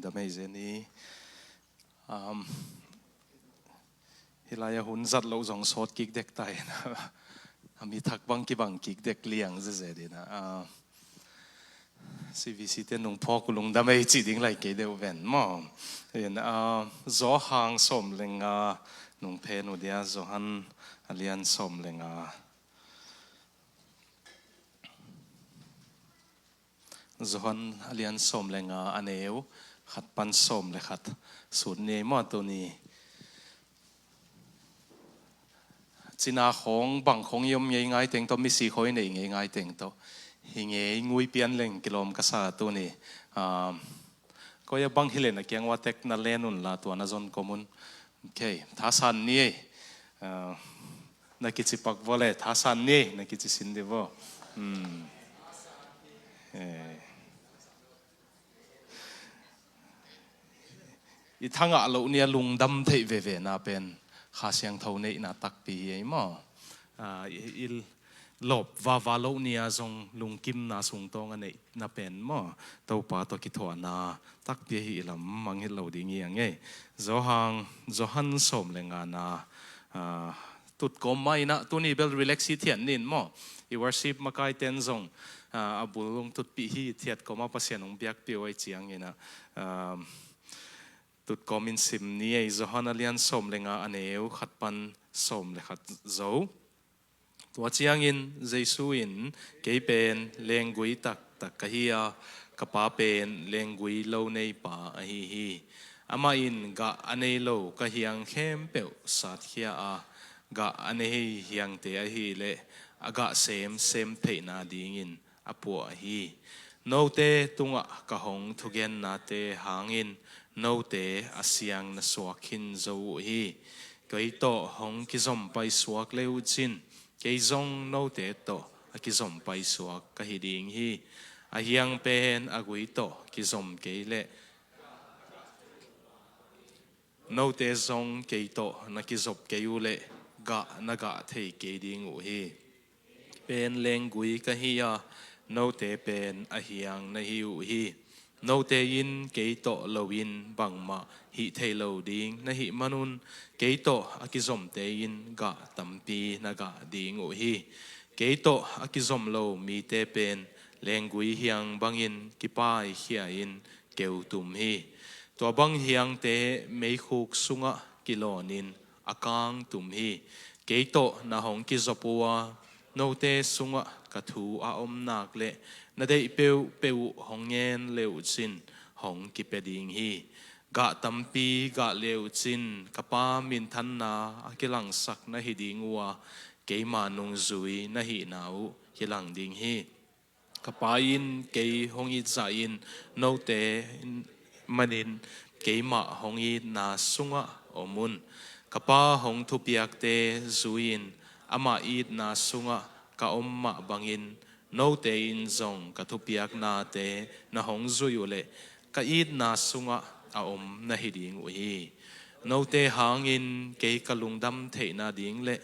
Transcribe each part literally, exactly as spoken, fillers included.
Dam ei zeni. Um, hih lai-ah hun zat loh zong sawt kik dek ta hi na. A mi thak bang kibang kik dek liang zeze ding na. Uh, C V C te nung phawk uh lungdam ei cih ding lai kei deuh ven maw. In, uh, Zawhang sawm le nga nung phen uh dia, Zawhan a lian sawm le nga. Zawhan a lian sawm le nga, a neu khat pan sawm le khat sut ni ei maw tuni. Cina khawng bang khawng i om ngei ngai teng tawh, misi khawng i neih ngei ngai teng tawh, hi ngei ngui pian leng kilawm ka sa tuni. Ah, koi a bang hi leh na kiang ua tek na len un la, tua na zon kom un. Ok, thasan ni ei. Ah, na kici pak vua le, thasan ni ei, na kici sin di vua. Hmm. Eh. I thangah loh ni-a lungdam theih veve na pen Kha Siangtho neihna takpi hi ei maw. Ah, i, i lawp vava loh ni-a zong lungkimna sungtawng a neih na pen maw, Topa tawh kithuahna takpi ahi lam mangngilh lo ding hi a ngei. Zawhang, Zawhan sawm le nga na, ah, tut kawm mah in ah, tuni bel relax hi thiat ni in maw. I worship makai ten zong, ah, a bul hong tutpih hi thiat kawm a, Pasian hong biakpih uh ahih ciangin ah, ah, tut kawm in sim ni ei. Zawhan a lian sawm le nga, a neu khat pan sawm le khat zo. Tua ciangin Jesu in, "Kei pen lenggui taktak ka hi a, ka Pa pen lenggui lo neipa ahi hi. Amah in gah a nei lo ka hiang khempeuh satkhia a, gah a nei hiangte ahih leh a gah semsem theihna dingin a puah hi. Note tungah ka hong thugennate hangin note a siang na suak khin zo uh hi. Kei tawh hong kizom paisuak le uh cin, kei zong note tawh a kizom paisuak ka hi ding hi. A hiang pen a gui tawh kizom kei leh, note zong kei tawh na kizop kei uh leh gah na gah thei kei ding uh hi. Pen lenggui ka hi a, note pen a hiang na hi uh hi. Note in kei tawh loin bangmah hih thei lo ding na hih manun, kei tawh a kizomte in gah tampi na gah ding uh hi. Kei tawh a kizom lo mite pen lenggui hiang bangin kipaikhia-in keu tum hi. Tua bang hiangte meikhuk sungah kilawnin a kang tum hi. Kei tawh na hong kizop uh a, note sungah ka thu a om nak leh na deih peuhpeuh uh hong ngen le uh cin hong kipia ding hi. Gah tampi gah le uh cin ka Pa minthanna a kilangsak na hi ding uh a, keima nungzui na hihna uh kilang ding hi. Ka Pa in kei hong it zahin note manin keimah hong itna sungah om un. Ka Pa hong thupiakte zui-in amah itna sungah ka om mah bangin note in zong ka thupiaknate na hong zui uh leh ka itna sungah a om na hi ding uh hi. Note hangin kei ka lungdam theihna ding leh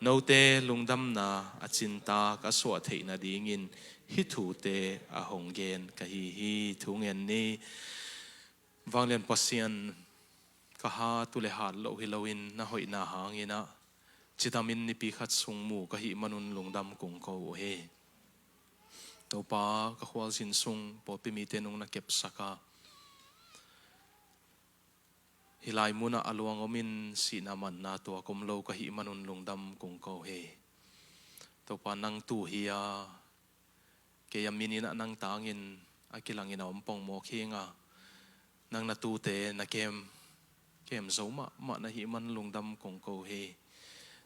note lungdamna a cintak a suah theihna dingin hih thute a hong gen ka hi hi. Thu ngen ni. Vanglian Pasian, ka hat uh leh hat loh hi loin na hoihna hangin ah cidamin nipi khat sung mu ka hih manun lungdam kong ko uh hi. Topa, ka khualzin sung pawlpi mite nung na kepsak a, hih lai munah a luang omin sihna manna tuak om lo ka hih manun lungdam kong ko hi. Topa, nang tu hi a, kei a min in ah nang tangin a kilangin a om pongmawk hi ing a, nang na tute na kem, kem zo mahmah na hih man lungdam kong ko hi.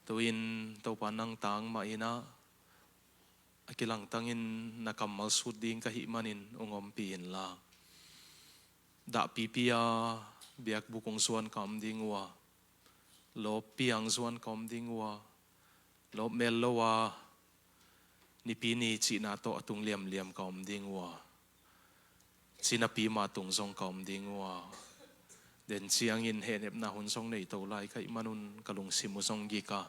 Tu-in Topa, nang tang mah in ah a kilangtangin na kammal sut ding ka hih manin hong ompih inla, dahpipi a biakbuk hong zuan ka om ding uh a, lawppi a hong zuan ka om ding uh a, lawp mel lo a nipi ni cihna tawh a tung liamliam ka om ding uh a, cinapi ma tung zong ka om ding uh a, den ciangin hehnepna hun zong nei to lai ka hih manun ka lungsim uh zong gik a,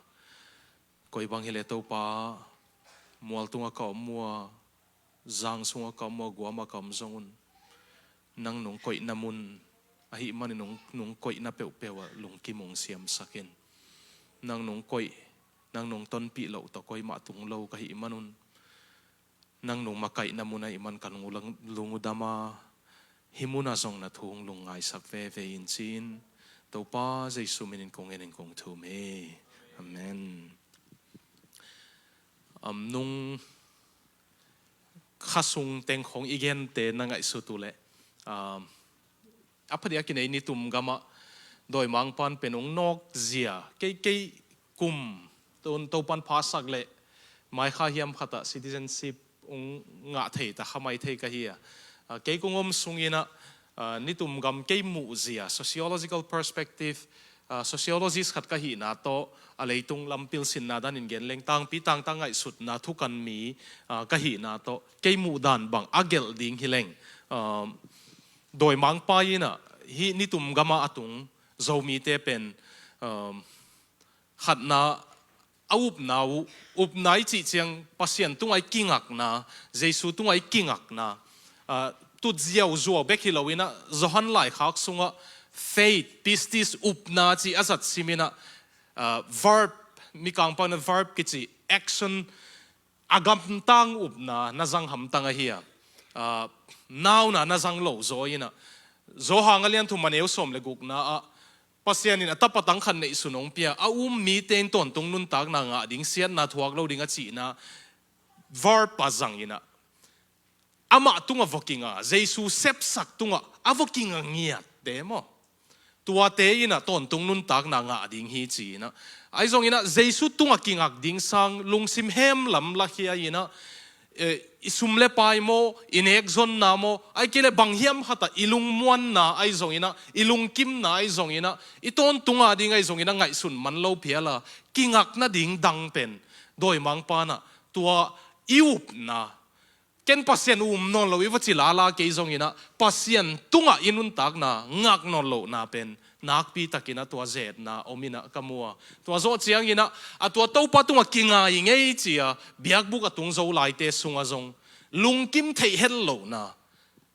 koi bang hi leh Topa, mual tungah ka om uh a, zang sungah ka om uh a, guamah ka om zong un, nang nong koihna mun Ahih manin nung, nung koihna peuhpeuh ah lungkim hong siamsak in. Nang nung koih, nang nung tonpih loh tawh koih mah tung lo ka hih manun, nang nung makaihna mun ahih man ka lung u lang, lung u dam a, hih munah zong na thu hong lungngaihsak veve in ci-in Topa Jesu minin kong en in kong thum hi. Amen. Am, nung khasung teng khong i gente na ngaihsut uh leh, am, a phadiakin ei nitum gamah dawimangpa'n pen hong nawkzia, kei, kei kum, Topa'n phasak leh mai kha hiam khatah citizenship hong ngah thei ta kha mai thei ka hi a. Ah, kei kong om sungin ah, ah, nitum gam kei muhzia, sociological perspective, ah, sociologist khat ka hihna tawh, a leitung lam pilsinna danin gen leng tangpi tangtang ngaihsutna thukan mi, ah, ka hihna tawh kei muhdan bang a gelh ding hi leng, ah, dawimangpa in ah hih nitum gamah a tung Zomite pen, ah, khatna a upna uh, upna i cih ciang Pasian tungah i kingakna, Jesu tungah i kingakna, ah, tutziau zuau bek hi loin ah Johan laikhak sungah faith, pistis, upna cih a zat simin ah, ah, verb, Mikangpa in ah verb kici action, a gamtang upna na zang hamtang ahi a, ah, nauna na zang lo zaw in ah, Johan a lian thum a neu sawm le gukna ah Pasian in a tapa tang khat neihsun hong pia, a um mite in tawntung nuntakna ngah ding, siatna thuak lo ding a cihna verb a zang in ah, amah tungah va kinga, Jesu sepsak tungah a va kinga ngiatte maw, tuate in ah tawntung nuntakna ngah ding hi ci in ah. Ahi zongin ah Jesu tungah kingak ding sang lungsim hem lam lakhia in ah, eh, i sum le pai maw, i nekzonna maw, ahih kei leh bang hiam khatah i lungmuanna ahi zongin ah, i lungkimna ahi zongin ah, i tawntung a ding ahi zongin ah ngaihsun man lo phial a, kingak nading dang pen dawimangpa'n ah tua i upna, ken Pasian um nawn lo i va ci lala kei zongin ah Pasian tungah i nuntakna ngak nawn lohna pen nakpi takin ah tua zetna om in ah ka mu a. Tua zawh ciangin ah, a tua Topa tungah kinga i ngei ci a biakbuk a tung Zolaite sungah zong lungkim theih het lohna,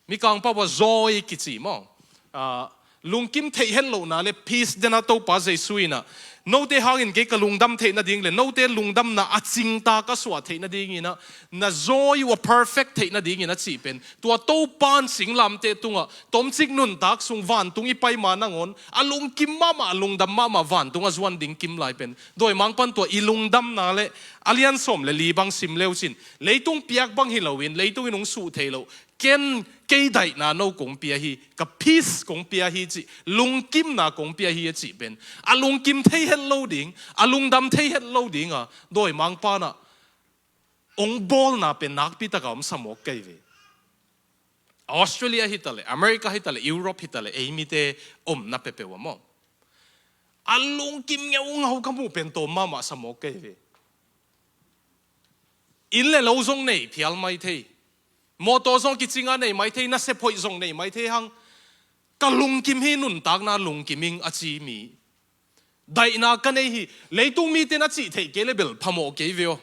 Mikangpa uh ah joy kici maw, ah, lungkim theih het lohna le peace den a Topa Jesu in ah, note hangin kei ka lungdam theih nading le note lungdamna a cingtak a suah theih nadingin ah na joy uh a perfect theih nadingin a cih pen, tua Topa'n singlamteh tungah tomcik nuntak sung vantung i pai ma nangawn a lungkim mahmah, a lungdam mahmah vantung a zuan ding kim lai pen dawimangpa'n tua i lungdamna le a lian sawm le li bang sim le uh cin, leitung piak bang hi loin, leitung in hong suh thei loh, ken kei daihna no kong pia hi, ka peace kong pia hi cih, lungkimna kong pia hi a cih pen a lungkim thei het lo ding, a lungdam thei het lo ding a dawimangpa'n ah hong bawlna pen nakpi taka om sa mawk kei ve. Australia hi ta leh, America hi ta leh, Europe hi ta leh, ei mite omna peuhpeuh ah maw, a lungkim ngeungau ka muh pen tawm mahmah sa mawk kei ve. Inn le lo zong nei phial mai thei, mawtaw zong kicing a nei mai thei, nasep hoih zong nei mai thei hang, ka lungkim hi, nuntakna lungkim ing a ci mi, daihna ka nei hi, leitung mite'n a cih theih kei le bel phamawh kei ve aw.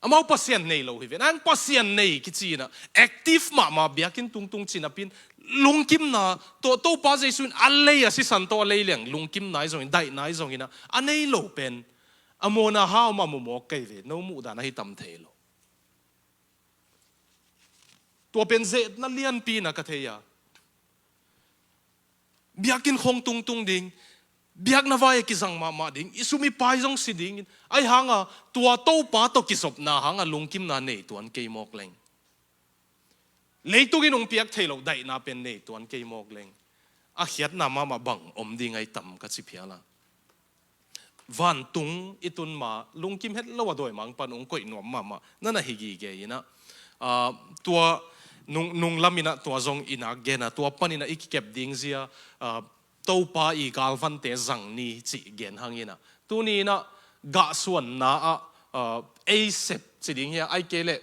Amau Pasian nei lo hi ve. Nang Pasian nei kici in ah active mahmah biakinn tungtung ci napi-in lungkimna tawh Topa Jesu in a lei a sisan tawh a lei leng lungkimna ahi zongin, daihna ahi zongin ah a nei lo pen a mawkna hau mah mawk kei ve. No muhdan ahi tam thei lo. Tua pen zetna lianpi in ah ka thei a, biakinn khong tungtung ding, biakna vai a kizang mahmah ding, i sum i pai zong si dingin, ahi hang a tua Topa tawh kizopna hang a lungkimna nei tuan kei mawk leng, leitung in hong piak thei loh daihna pen nei tuan kei mawk leng, a khiatna mahmah bang om ding ahi tam ka ci phial a. Vantung i tun ma lungkim het lo a dawimangpa'n hong koih nuam mahmah na na hi gige in ah, ah, tua nung, nung lam in ah tua zong i nak gen a, tua panin ah i kikep ding zia, ah, Topa i galvante zang ni cih gen hang in ah, tuni in ah gahsuanna ah, ah, ei sep ci ding hi a, ahih kei leh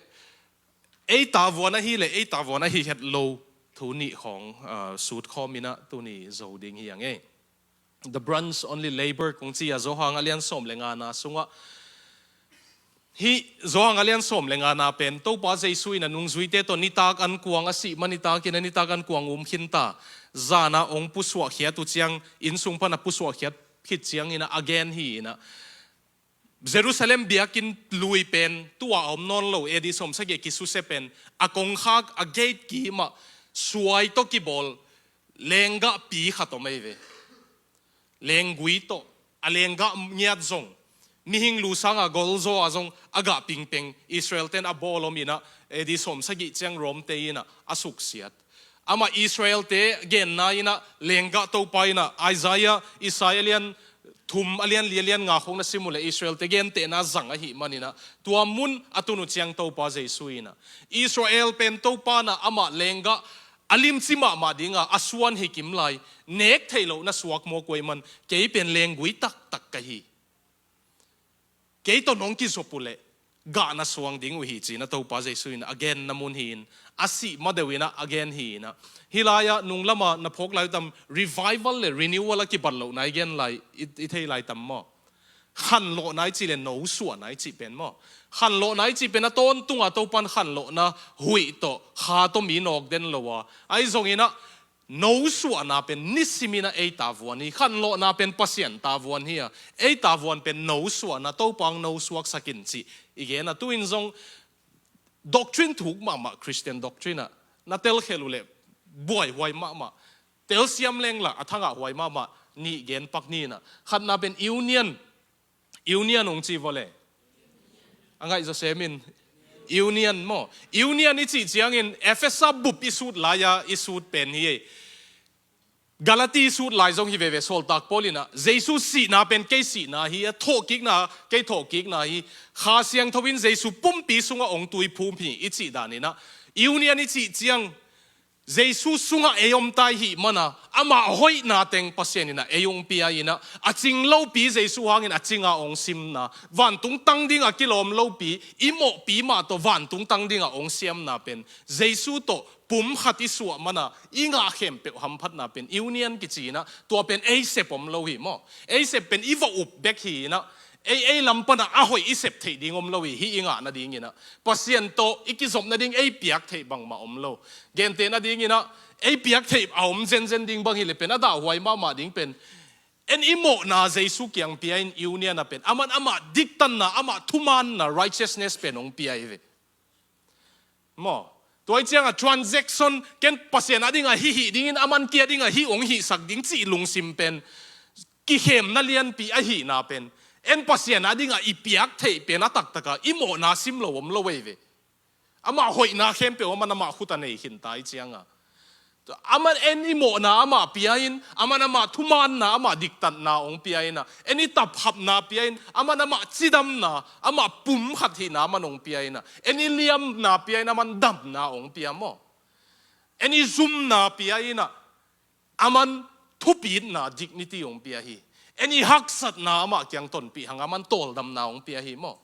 ei tavuan ahi le ei tavuan ahi het lo thu nih khawng, ah, sut khawm in ah tuni zo ding hi a ngei. The branch only labor kong ci a, Johan a lian sawm le ngana sungah, hih Johan a lian sawm le ngana pen Topa Jesu in a nungzuite tawh nitak an kuang a sih ma nitakin a nitak an kuang um khin ta, Zana hong pusuahkhiat uh ciang, innsung pana pusuahkhiat khit ciangin a gen hi in a, Jerusalem biakinn lui pen tua a om nawn lo, A D sawmsagih a kisusia pen a kongkhak a gate kimah suai tawh kibawl lenggahpi khat om ei ve. Lenggui tawh, a lenggah ngiat zong, mihing lu sanga golzaw a zong a gah pingpeng Israel ten a bawl om in a, A D sawmsagih ciang Rom te in a, a suksiat. Amah Israel-te genna in a, lenggah Topa in a, Isaiah, Isaiah a lian thum, a lian li, a lian nga khong na sim uh leh Israel-te gentehna zang ahih manin a, tua mun a tun uh ciang Topa Jesu in a, Israel pen Topa na amah lenggah a limci mahmah dinga a suan hi kim lai, nek theih loh na suak mawk uh ahih man, kei pen lenggui taktak ka hi. Kei tawh nong kizop uh leh gah na suang ding uh hi, ci-in a Topa Jesu in a genna mun hi-in, a sih ma deuh in a a gen hi-in a. Hih lai-ah nung lama na phawk lai uh tam, revival le renewal a kibat lohna i gen lai, i, i thei lai tam maw? Khanlawhna i cih le nosuahna i cih pen maw? Khanlawhna i cih pen a tawntunga Topan khanlawhna huih tawh, kha tawh mi nawk den lo a, ahi zongin a, nosuahna pen nisimin a ei tavuan hi. Khanlawhna pen Pasian tavuan hi a, ei tavuan pen nosuahna, Topa hong nosuaksak in cih i gen a. Tu-in zong doctrine thuk mahmah, Christian doctrine ah na telkhel uh leh buaihuai mahmah. Telsiam lengla a thangah huai mahmah. Nih gen pak ni in a, khatna pen union. Union hong ci vua le. A ngaih zaw sem in. Union maw? Union i cih ciangin Efesa bup i sut lai-a i sut pen hi ei. Galati i sut lai zong hi veve, sawltak Paul in a, Jesu sihna pen kei sihna hi, a thawhkikna kei thawhkikna hi. Kha Siangtho in Jesu pumpi sungah hong tuiphum hi i cih dan in a, union i cih ciang Jesu sungah ei om ta i hih man a, amah hoihna teng Pasian in a ei hong pia in a, a cing lopi Jesu hangin a cinga hong simna, vantung tang dinga kilawm lopi, i mawhpi mah tawh vantung tang dinga hong siamna pen, Jesu tawh pum khat i suah man a i ngah khempeuh hamphatna pen union kici in a, tua pen ei sep om lo hi maw? Ei sep pen i va up bek hi in a, ei, ei lam pan a a hoih i sep theih ding om lo hi, hih i ngah nadingin a. Pasian tawh i kizop nading ei piak theih bangmah om lo. Genteh nadingin a, ei piak theih a om zenzen ding bang hi leh pen a dahhuai mahmah ding pen, en i mawhna Jesu kiang pia in union a pen, aman amah diktanna, amah thumaanna, righteousness pen hong pia hi ve. Maw? Tua i cianga transaction, ken Pasian a dinga hih hih dingin, aman kia dinga hih hong hihsak ding cih lungsim pen kikhemna lianpi ahihna pen, en Pasian a dinga i piak theih pen a taktaka i mawhna sim lo om lo ei ve. Amah hoihna khempeuh aman amah khut a nei khinta i cianga, aman en i mawhna amah pia in, aman amah thumaanna, amah diktatna hong pia in a, en i taphapna pia in, aman amah cidamna, amah pum khat hihna aman hong pia in a, en i liamna pia in, aman damna hong pia maw? En i zumna pia in a, aman thupitna, dignity hong pia hi. En i haksatna amah kiang tonpih hang, aman tawldamna hong pia hi maw?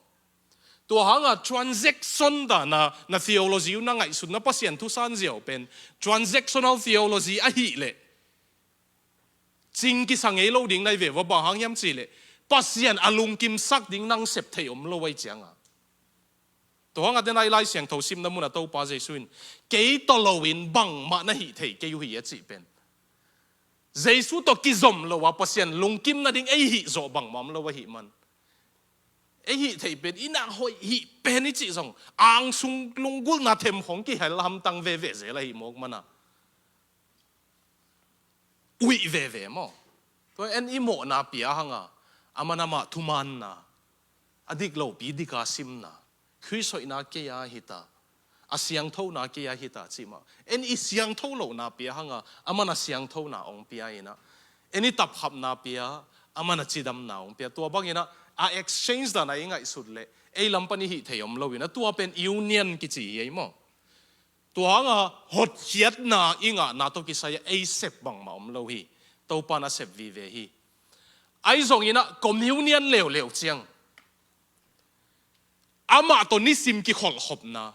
Tua hanga transaction dana na theology uh na ngaihsutna, Pasian thusan ziau pen transactional theology ahih leh cing kisa ngei lo ding nai ve. Ua bang hang hiam cih leh Pasian a lungkimsak ding nang sep theih om lo ahi cianga. Tua hanga tena i Lai Siangtho simna muna Topa Jesu in, kei tawh loin bangmah na hih thei kei uh hi a cih pen, Jesu tawh kizom lo a Pasian lungkim nading ei hih zawh bangmah om lo ahih man, ei hih theih pen i nak hoih hih pen i cih zong angsung lunggulhna themkhong kihel hamtang veve zel ahih mawk mana uih veve maw? Tua en i mawhna pia hanga, aman amah thumaanna, a dik lopi dika simna, Khrist hoihna kei a hita, a siangthona kei a hita cih mah. En i siangtho lohna pia hanga, aman a siangthona hong pia in a, en i taphapna pia, aman a cidamna hong pia. Tua bangin a, a exchange dana i ngaihsut leh ei lam pan i hih thei om lo in a, tua pen union kici hi ei maw? Tua hanga hotkhiatna i ngahna tawh kisai-a ei sep bangmah om lo hi. Topa na sep vive hi. Ahi zongin a communion leuleu ciang, amah tawh nisim kikholhkhopna,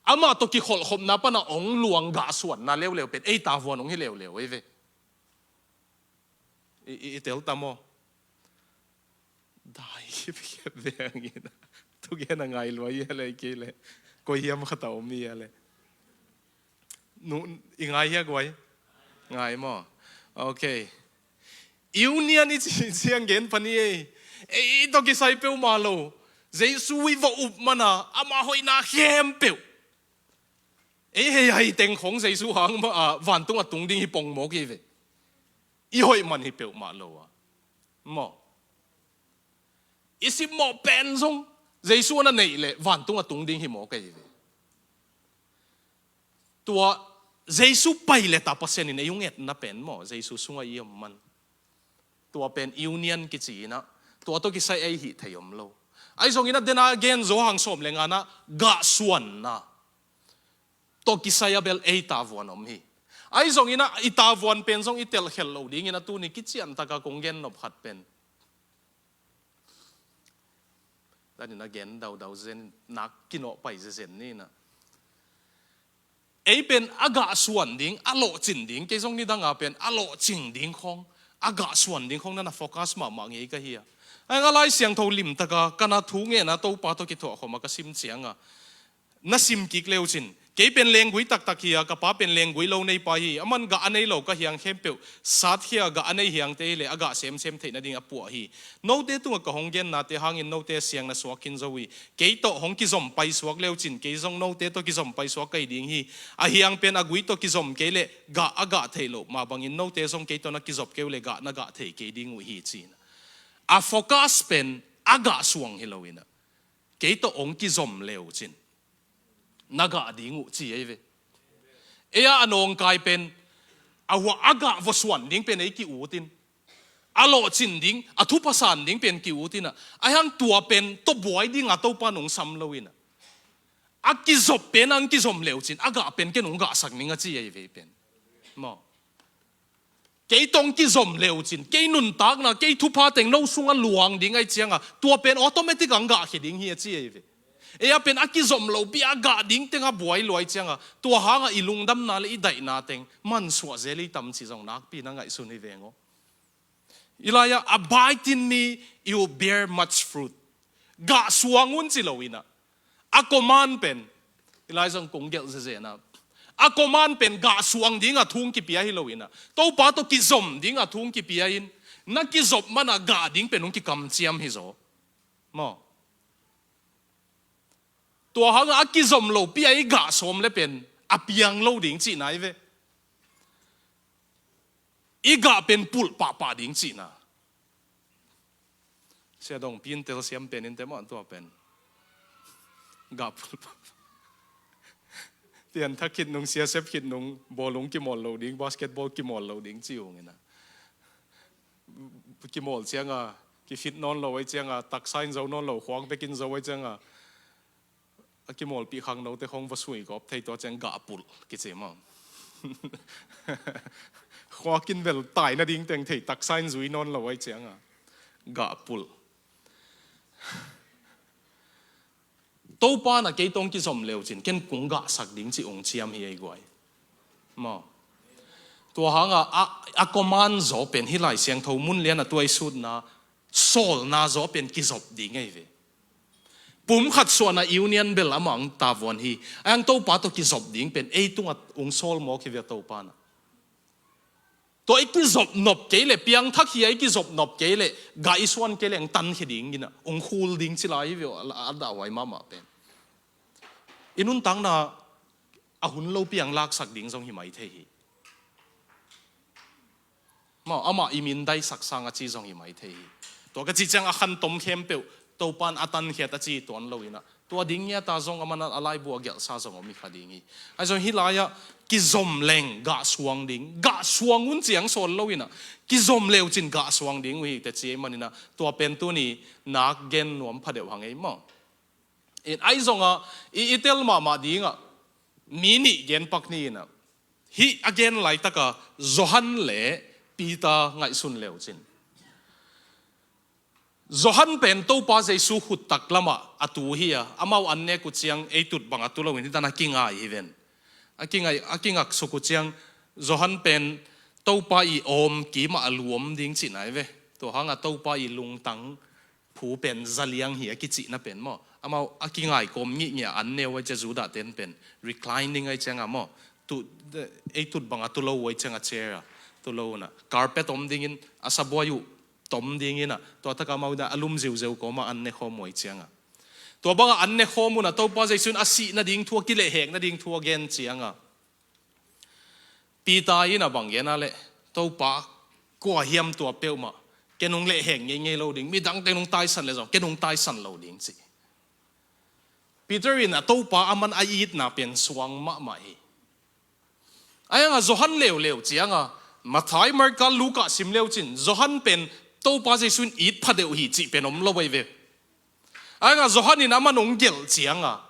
amah tawh kikholhkhopna pana hong luang gahsuanna leuleu pen ei tavuan hong hi leuleu ei ve. I, i, i tel ta maw? Dai khipkhep ve angin. Thugen a ngai lua ia le kei le. Koi hiam khat a om ia le. Nu, i ngai hia guai? Ngai maw? Ok. Union i ci ciang gen pan hi ei. Ei tawh kisai peuhmah lo. Jesu i va up mana, ama hoihna khempeuh ei hei hai teng khong Jesu hang mah a vantung a tung ding hi pongmawk hi ve. I hoih man hi peuhmah lo a. Maw? I simmawh pen zong Jesu a na neih leh vantung a tung ding hi mawk ahi ve. Tua Jesu pai leh ta Pasian in ei hong etna pen maw, Jesu sungah i om man. Tua pen union kici inah, tua tawh kisai ei hih thei om lo. Ahi zongin a dena gen Johan sawm le nganah gahsuanna tawh kisai a bel ei tavuan om hi. Ahi zongin a i tavuan pen zong i telkhelh lo dingin a tuni kiciantaka kong gen nop khat pen. Danin a gen daudau zen nak kinawh pai zezen ni inah. Ei pen a gahsuan ding, a lawhcin ding, kei zong nidanga pen a lawhcing ding khong, a gahsuan ding khong nana focus mahmah ngei ka hi a. Ahi zongin a Lai Siangtho limtaka kana thu ngena Topa tawh kithuah khawma ka sim cianga na sim kik leucin, kei pen lenggui taktak hi a, ka pa pen lenggui lo neipa hi. Aman gah a nei lo ka hiang khempeuh satkhia gah a nei hiangte hileh a gah semsem theih nading a puah hi. Note tungah ka hong gennate hangin note siang na suak khin zo hi. Kei tawh hong kizom paisuak leucin, kei zong note tawh kizom paisuak ka hi ding hi. A hiang pen a gui tawh kizom kei leh gah a gah theih loh mah bangin note zong kei tawh na kizop kei uh leh gah na gah thei kei ding uh hi, ci-in a focus pen a gahsuang hi lo inah, kei tawh hong kizom leucin na gah ding uh, ci ei ve. Ei a a nawngkai pen a hua a gah vawsuan ding pen ei ki-utin, a lawhcin ding, a thupha san ding pen ki-utinah, a hiang tua pen tawh buai dinga Topa nong sam lo inah, a kizop pen a hong kizom leucin a gah pen ken hong gahsak ning a ci ei ve pen. Maw? Kei tawh hong kizom leucin, kei nuntakna, kei thupha teng no sungah luang ding ahi cianga tua pen automatic a hong gahkhia ding hi a ci ei ve. Ei a pen a kizom lopi a gah ding tengah buai luai cianga tua hanga i lungdamna le i daihna teng mansuah zel i tam ci zong nakpi na ngaihsun hi veng aw. I lai-ah, "Abide in me, you will bear much fruit." Gahsuang un ci lo inah, a command pen, i lai zong kong gelh zezenah, a command pen gahsuang dinga thu hong kipia hi lo inah, Topa tawh kizom dinga thu hong kipia in, na kizop mana gah ding pen hong kikamciam hi zaw. Maw? Tua hanga a kizom lopi a i gah sawm le pen a piang lo ding cihna hi ve. I gah pen pulh pahpah ding cihna. Sia dong pintel siam pen in te mah tua pen gah pulh pahpah. Pianthak khit nung, siasep khit nung, bawlung kimawl lo ding, basketball kimawl lo ding ci ung inah, kimawl cianga kifit nawn lo ahi cianga, taksa in zo nawn lo, khuang bekin zo ahi cianga, a kimawlpih khangnote khong va sui gawp thei, tua ciang gah pulh kici maw? Khuakin bel tai nading teng thei, taksa in zui nawn lo ahi cianga gah pulh. Topa na kei tawh hong kizom leucin ken kong gahsak ding ci ung ciam hi ei guai. Maw? Tua hanga a, a command zaw pen hih Lai Siangtho mun liana tua i sutna, sawlna zaw pen kizop ding ahi ve. Pumkhat suahna union bel amah hong tavuan hi. A hiang Topa tawh kizop ding pen ei tungah hong sawl mawk hi ve a Topa na. Tua i kizop nop kei leh, piangthak hi a i kizop nop kei leh, gah i suan kei leh hong tankhia ding inah, hong khul ding ci lai hi ve aw, a, a dahhuai mahmah pen. I nuntakna a hun lopi a hong laksak ding zong hi mai thei hi. Maw, amah i mindaisak sang a ci zong hi mai thei hi. Tua ka cih ciang a khantom khempeuh Topan a tankhiat a ci tuan lo inah, tua ding ngiata zong aman a laibu a gelhsa zong om hi kha ding hi. Ahi zong hih lai-ah kizom leng gahsuang ding, gahsuang un ciang sawl lo inah, kizom leucin gahsuang ding uh hi teci ei maninah, tua pen tuni nak gen nuam phadeuh hang ei maw? In ahi zongah i, i tel mahmah dingah mi nih gen pak ni inah, hih a gen laitaka Johan le Peter ngaihsun leucin. Johan pen Topa Jesu khuttak lamah a tu hi a, amau an nek uh ciang ei tut bang a tu loin hih dan a kingai hi ven. A kingai, a kingaksuk uh ciang Johan pen Topa i awm kimah a luam ding cihna hi ve. Tua hanga Topa i lungtang phu pen zaliang hi a kicihna pen maw, amau a kingaikawm ngihngih a an neu ahi cia Judah ten pen reclining ahi cianga maw, tu, ei tut banga tu lo uh ahih cianga chair a tu lo una carpet om dingin a sabuai uh tom dingin a tua taka amau dah a lum ziuzeu kawma an ne khawm uh ahih cianga tua banga an ne khawm una Topa Jesu in a sih nading thu a kilehhek nading thu a gen cianga Peter in a bang gen a leh Topa kua hiam tua peuhmah ken hong lehhek ngeingei lo ding midangte nong taisan le zong ken hong taisan lo ding ci. Peter in a Topa aman a itna pen suang mahmah hi. Ahi hanga Johan leuleu cianga Matthai, Marka, Luka sim leu cin Johan pen Topa Jesu in it phadeuh hi cih pen om lo ahi ve. Ahi hanga Johan in aman hong gelh cianga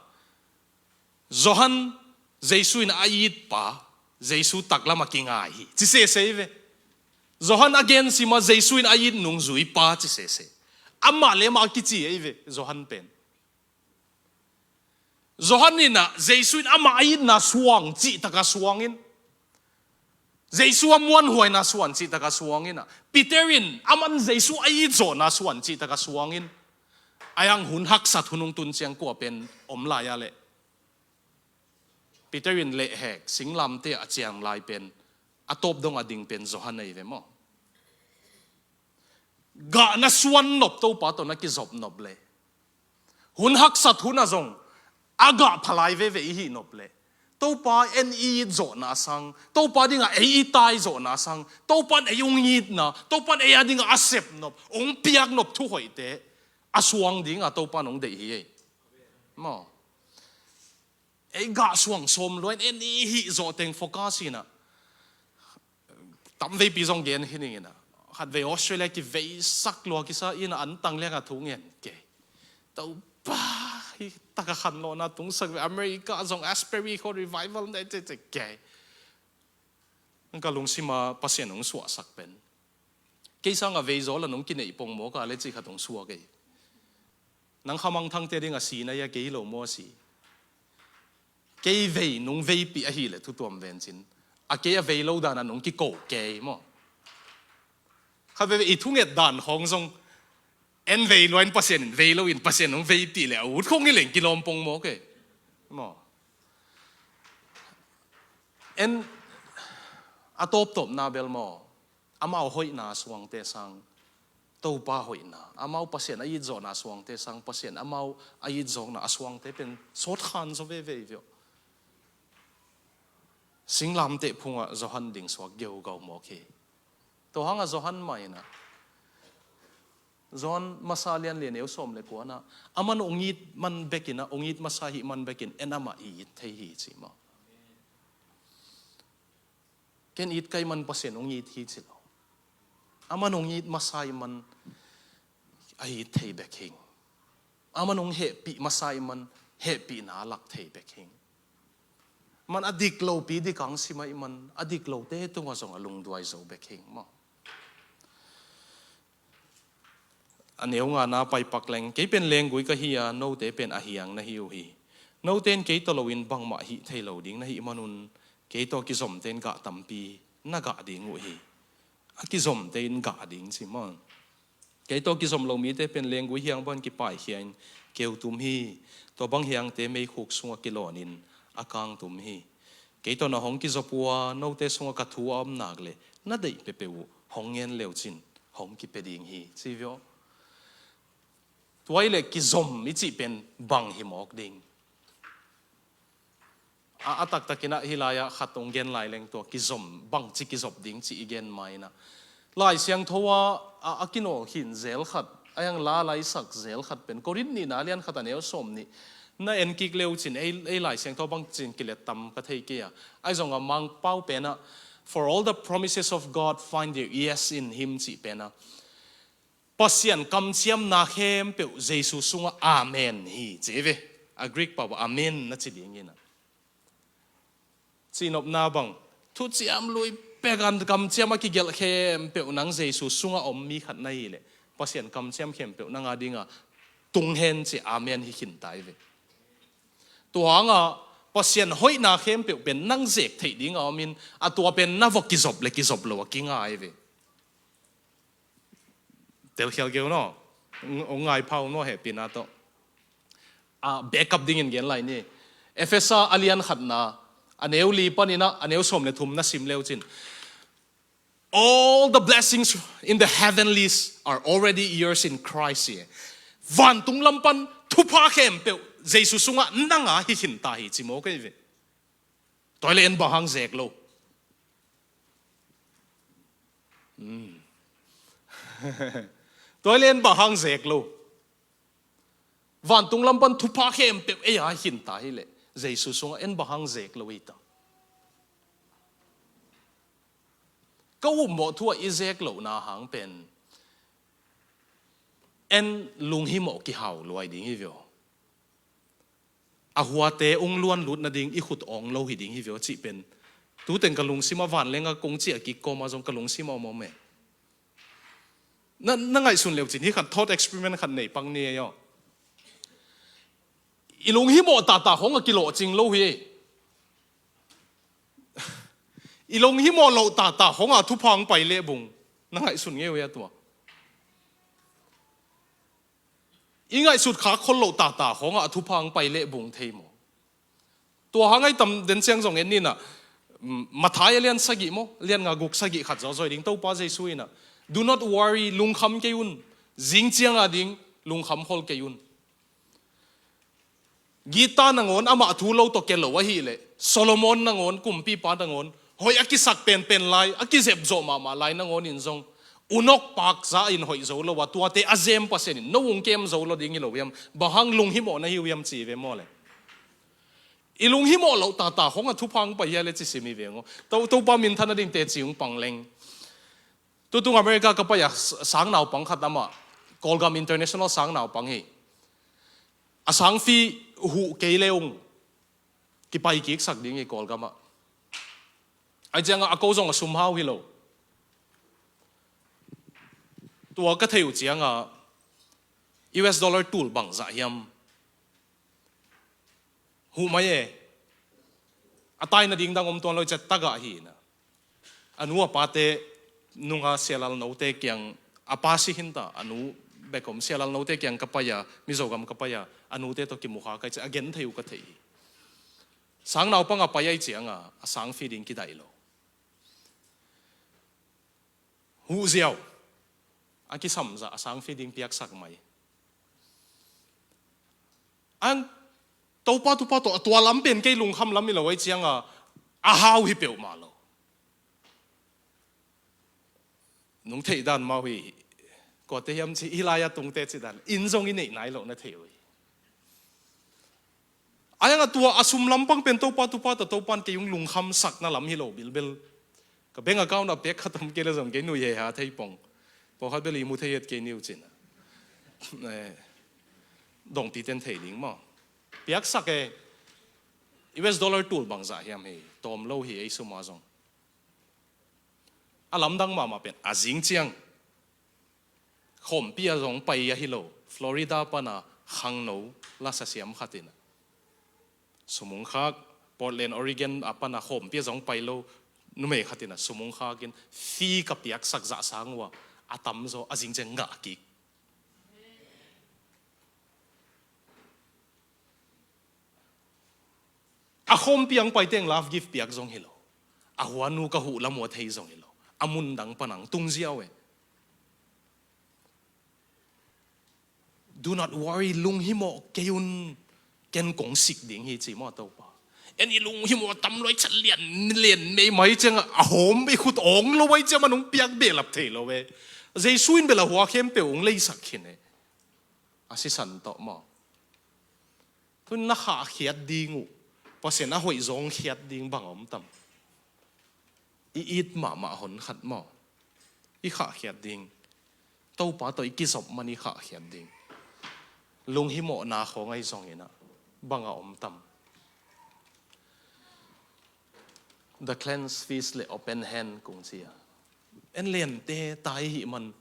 Johan Jesu in a it pa Jesu taklam a kingai hi ci sese hi ve. Johan a gen sima Jesu in a it nungzui pa ci sese. Amah le amah a kici ahi ve Johan pen. Johan in a Jesu in amah a itna suang cih taka suangin Jesu a muanhuaina suan cih taka suangin a Peter in aman Jesu a it zawhna suan cih taka suangin a yang hun haksat hun hong tun ciang kua pen om lai a leh Peter in lehhek singlamte a ciang lai pen a tawp dong a ding pen Johan ahi ve maw? Gah na suan nop Topa tawh na kizop nop le hun haksat hun a zong a gah phalai veve i hih nop le Topa en i it zawhna sang Topa dinga ei i tai zawhna sang Topa in ei hong itna Topa in ei a dinga a sep nop hong piak nop thu hoihte a suang dinga Topa in hong deih hi ei. Maw? Ei gah suang sawm luain en i hih zawh teng focus hinah tamveipi zong gen hi ning inah khatvei Australia kiveisak lua kisa inah an tang lianga thu ngen kei. Topa hi taka khanlawhna tungsak ve America zong Asbury khaw revival ne cece kei. Ka lungsima Pasian hong suahsak pen kei sanga veizaw la nong kineih pongmawk a le cih khat hong suak ei. Nang khamangthangte dinga si na ia kei lo maw si? Kei vei nung veipih ahileh thutuam vencin a kei a vei lo dana nung kiko kei maw? Khat veve i thunget dan khawng zong en vei luain Pasian in vei loin Pasian nung veipih le a ut khong i leng kilawm pongmawk ei maw? En a tawptawpna bel maw? Amau hoihna suangte sang Topa hoihna amau Pasian a itzawhna suangte sang Pasian amau a itzawkna a suangte pen sawtkhan zaw veve i viawh. Singlamteh phungah Johan ding suak geugau mawk hi. Tua hangah Johan mah inah Johan masa lian lian eu sawm le kuanah aman ong it man bekinah ong it masa hih man bekin en amah i it thei hi cih maw? Ken it kai man Pasian hong it hi ci lo. Aman hong it masa i man a it thei bek hing. Aman hong hehpih masa i man hehpihna a lak thei bek hing. Man a dik lopi dik ang sima i man a dik lote tungah zong a lungduai zo bek hing maw? A neu ngana paipak leng kei pen lenggui ka hi a note pen a hiang na hi uh hi. Note in kei tawh loin bangmah hih thei lo ding na hih manun kei tawh kizomte in gah tampi na gah ding uh hi. A kizomte in gah ding ci maw? Kei tawh kizom lo mite pen lenggui hiang bangin kipaihkhia in keu tum hi. Tua bang hiangte meikhuk sungah kilawnin a kang tum hi. Kei tawh na hong kizop uh a note sungah ka thu a om nak le na deih peuhpeuh uh hong ngen leucin hong kipia ding hi ci viawh. Tua i le kizom i cih pen bang hi mawk ding. A, a taktakinah hi lai-ah khat hong gen lai leng tua kizom bangci kizop ding ci i gen mainah Lai Siangtho a, a, a kinawl khin zel khat a hiang la laisak zel khat pen Korin nihna lian khat a neu sawm nih na en kik leucin ei, ei Lai Siangtho bangcin kilet tam ka thei kei a. Ahi zongah Mangpau penah for all the promises of God find their yes in him cih penah Pasian kamciamna khempeuh Jesu sungah amen hi ci ve. A Greek pau ah amen na ci dingin a cihnopna bang thuciam lui pekan kamciam a kigelh khempeuh nang Jesu sungah om mi khat na hileh Pasian kamciam khempeuh nang a dinga tung hen ci amen hi khinta i ve. Tua hangah Pasian hoihna khempeuh pen nang zek theih dinga omin a tua pen na vok kizop le kizop lo a kingai ve. Telkhial keu no. Ong ngai phau no hehpihna tawh. A, backup dingin gen lai ni. Efesa a lian khatna A neu li panin ah a neu sawm le thum na sim leu cin, "All the blessings in the heavenlies are already yours in Christ," hi. Vantung lam pan thupha khempeuh Jesu sungah nanga hi khin ta hi ci maw kei ve. Tua hi leh en bang hang zek lo. Hmm. Tua hi leh en bang hang zek lo. Vantung lam pan thupha khempeuh ei a hi khin ta hi leh Jesu sungah en bang hang zek lo hi ta. Ka upmawh thu ah i zek lohna hang pen en lunghimawh kihau luai ding hi ve aw. A huate ung luan lut nading i khut awng lo hi ding hi ve aw cih pen tu teng ka lungsim ah vanleng a kong ciah kik kawm ah zong ka lungsim ah om om e. Na, na ngaihsun leu cin hi khat thought experiment khat nei pang ni ei aw. I lunghimawh tata khong a kilawhcing lo hi ei. I lunghimawh loh tata khong a thupha hong pai leh bung na ngaihsun ngei uh hia tua? I ngaihsut khak khol loh tata khong a thupha hong pai leh bung thei maw? Tua hang ai tam den ciang zong en ni na, mm, Matthai a lian sagih maw, lian nga guk sagih khat zawzawi ding Topa Jesu in ah, "Do not worry, lungkham kei un, zing ciang a ding lungkham khol kei un." Gitta nangawn amah thu lo tawh ke lo ahih leh Solomon nangawn, kumpipa nangawn, hoih a kisak penpen lai, a kizep zawh mahmah lai nangawn in zong unok pakza in hoih zo lo a, tuate a zem Pasian in no ung kem zo lo ding hi lo hiam? Bang hang lunghimawh na hi uh hiam ci ve maw le? I lunghimawh loh tata khong a thupha hong pai hia le ci sim hi ve aw. To, Topa minthan a ding teci ung pang leng. Tutung America ka pai a s-, sang naupang khat amah, Kawlgam international sang naupang hi. A sang fee huh kei le ung kipai kik sak ding hi Kawlgam ah. Ai ciang a, a ko zong a sum hau hi lo. Tua ka thei uh ciang a, U S dollar tul bangzah hiam huh mai e. A taina ding dang om tuan lo, i cettak ah hi na. A nu a pate nunga Sia Lal Note kiang, a pa si khin ta, a nu bek om, Sia Lal Note kiang ka pai a, Mizogam ka pai a, a nute tawh kimu kha ka hi ciang a gen thei uh ka thei hi. Sang naupang a pai ai ciang a, a sang fee ding kidaih lo. Huh ziau. A kisam zah a sang fee ding piaksak mai. Ang Topa, Topa tawh a tua lam pen kei lungkham lam hi lo ai ciang a, a hau hi peuhmah lo. Nung theih dan mau hi, kuate hiam ci, hi lai a tungte ci dan in zong i neih nai lo na thei uh hi. Ai ang a tua a sum lampang pen Topa, Topa tawh Topan kei ung lungkham sakna lam hi lo bilbel. Ka bank account a pek khat om kei le zong kei nui he ha thei pong. Pawlkhat bel i mu thei het kei ni uh cin. Eh, dongpi ten thei ding maw? Piaksak e, U S dollar tul bangzah hiam hi, tawm lo hi ei sum a zong. A lamdang mahmah pen a zing ciang khawmpi a zong pai ahi lo, Florida pana khangno lasa siam khat in a sum ung khak, Portland, Oregon a pana khawmpi a zong pai lo numei khat in a sum ung khak in, fee ka piaksak zah sang uh a, a tamzaw a zing ciang ngah kik. A khawmpi ang pai teng love gift piak zong hi lo. A huanu ka huh lam uh a thei zong hi lo. A mun dang pan ang tung ziau e. Do not worry, lunghimawh kei un, ken kong sik ding hi ci maw Topa. En i lunghimawh a tam lo ai ciang lian, lian meimai ciang a hawm i khut awng lo ai ciang a nung piak behlap thei lo e. Jesu in bel a hua khempeuh ung leisak khin e. A sisan tawh maw? Tun na khahkhiat ding uh, Pasian a hoih zawng khiat ding bang a om tam? I it mahmah hon khat maw? I khahkhiat ding. Topa tawh i kizop man i khahkhiat ding. Lunghimawhna khawng ahi zongin ah bang a om tam? The cleansed fist le open hand kong ci a. En lente tai hih man